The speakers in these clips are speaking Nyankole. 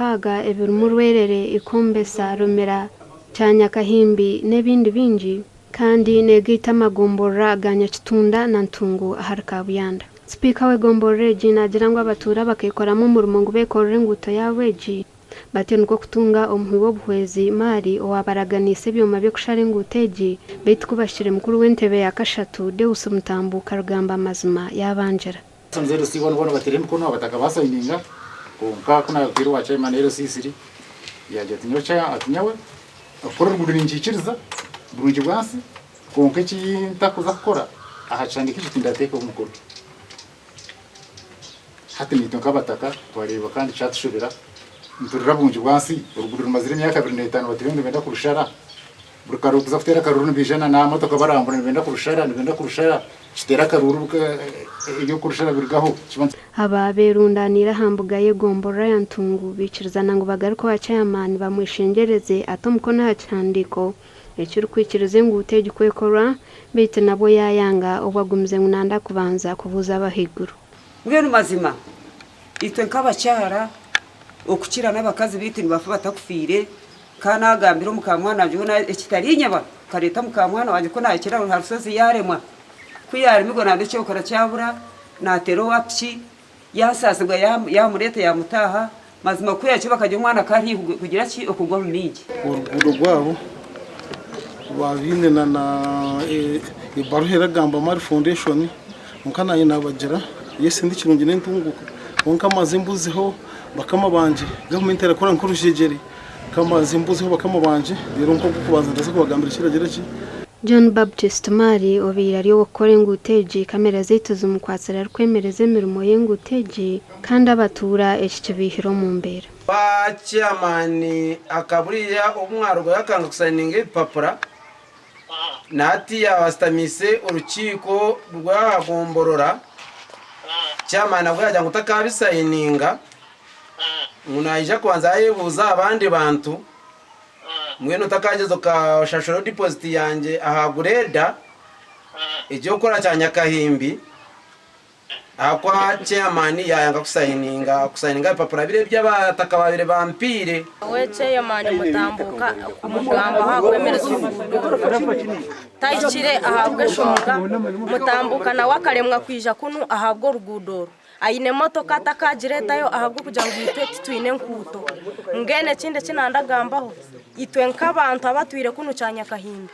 mukaaga ebirimu Rwerere, Ikombesa, Rumira, Kyanyakahimbi n'ebindi bingi kandi neegaita amagomborora aga Nyakitunda na Ntungu ahari Kabuyanda. Sipiika w'egomborora egi naagira ngu abatuura bakeekoramu omurimo ngu beekorere enguuto yaabo egi Batyo nikwo kutunga omuhi w'obuhwezi Mali owaabaraganiise ebyoma by'okushara enguuto egi, beitu ku bahikire mukuru w'entebe ya kashatu, Deus Mutambuka Rugamba Mazima yaabangira. Nze LC boona boona bateire emikono abataka basayininga kwonka ku naabwire owa chairman LC3 yaagira ati nyowe ati nyowe okukora oruguudo ninkikiriza burungi bwansi kwonka eki ntakuza kukora aha kihandiiko eki tindateekaho mukono. Hati naitwe nk'abataka twareeba kandi kyatushobera, niturira bungi bwansi, oruguudo rumazire emyaka 25 bati nibenda kurushara, buri karuru kuza kuteera akaruru nibaija na motoka barambura nibenda kurushara, nibenda kurushara, kiteera akaruru eby'okurushara birugaho. Aba beerundaniire aha mbuga y'egomborora ya Ntungu baikirizana ngu bagaruke owa chairman bamweshengyereze ate omukono aha kihandiiko ekirikwikiriza enguuto egi kwekorwa beitu nabwo yaayanga obu agumize ngu nanda kubanza kubuuza ab'ahaiguru. Mbwenu mazima itwe nk'abakyara okukira n'abakazi baitu nibafa batakufiire, ka naagambira omukaamwana wangye hoona ekitari inyeba nkareeta mukaamwana wangye ku naahikire aha rushozi yaaremwa, ku yaaremirwe nangwa eky'okukora kyabura naateera owa piki Yaasaasibwa yaamureeta yaamutaaha. Mazima ku yaakyo bakagira omwana akaba ari haihi kugira ki? Okugwa omu maingi. Oruguudo rwabo babaine na ebaruha erikugamba Mari Foundation kwonka nanye nabagira yes ndi kirungi nentunguka kwonka amazi mbuziho bakama bangye gavumenti erakora nkorujegyere kamazi mbuziho bakama bangye reero nkogwokubanza ndaza kubagambira ekiragira ki. John Baptist Mari obaire ari ow'okukora enguuto egi, kamera zaitu zimukwatsire arikwemereza emirimo y'enguuto egi kandi abatuura eki kibaihire omu mbeera. Ba chairman akaburiya obu mwarugayo akanga kusayininga ebipapura na hati yabasitamiise orukiiko rw'aha gomborora, chairman nabwo yagira ngu takabisayininga ngu naija kubanza yayebuuza aha bandi bantu. Mbwenu otakagyeza okashashuraho deposit yangye aha grader ekyokukora kya Nyakahimbi ahakuba chairman yayanga kusayininga kusayininga ebipapura biri ebyabataka babaire bampiire. Nyowe chairman Mutambuka kumugambaho aha kwemereza oruguudo oru tahikire ahabw'eshonga Mutambuka nawe akaremwa kwija kunu ahabw'oruguudo oru. Aine emotoka atakagireetayo ahabw'okugira ngu itwe titwine enkuuto. Mbwenu ekindi eki nandagambaho, itwe nk'abantu abatwire kunu Kyanyakahimbi,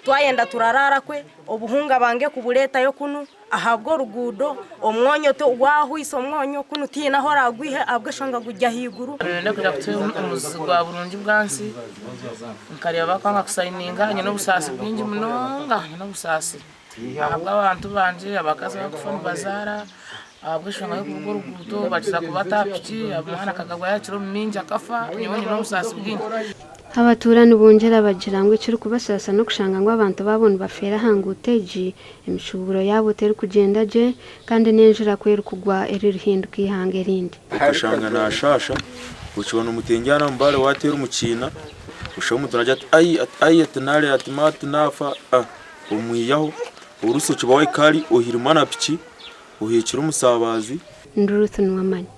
twayenda turaraara kwe, obuhunga bange kubureetayo kunu ahabw'oruguudo, omwonyo gwahwisa omwonyo kunu tihaine ahu oraagwihe ahabw'eshonga guri ahaiguru. Niinyenda kwija kutuha omuzi gwa burungi bwansi, nkareeba bakwanga kusayininga, nyine obusaasi bwingi munonga, nyine obusaasi. Ahabw'abantu bangye abakazi abarikufa nibazaara ahabw'enshonga y'okuvuga oruguuto bakiza kubata aha piki omwana akagabwayo akiri omu mingi akafa nyowe nyine obusaasi bwingi. Abatuura nibongyera bagira ngu ekirikubasaasa n'okushanga ngu abantu baabo nibafeera aha nguuto egi, emishuuburo yaabo terikugyenda gye kandi n'enjura ku erikugwa eririhinduka eihanga erindi. Okashanga naashaasha, okibona omutengyana omubaare waateera omu kiina, oshusha omuntu naagira ati ai ati ai ati naarira ati maa ati naafa. Omwihaho orusi okibaho ekaari ohirima na piki oheekire omusabaazi. Ndi Ruth Nuwamanya.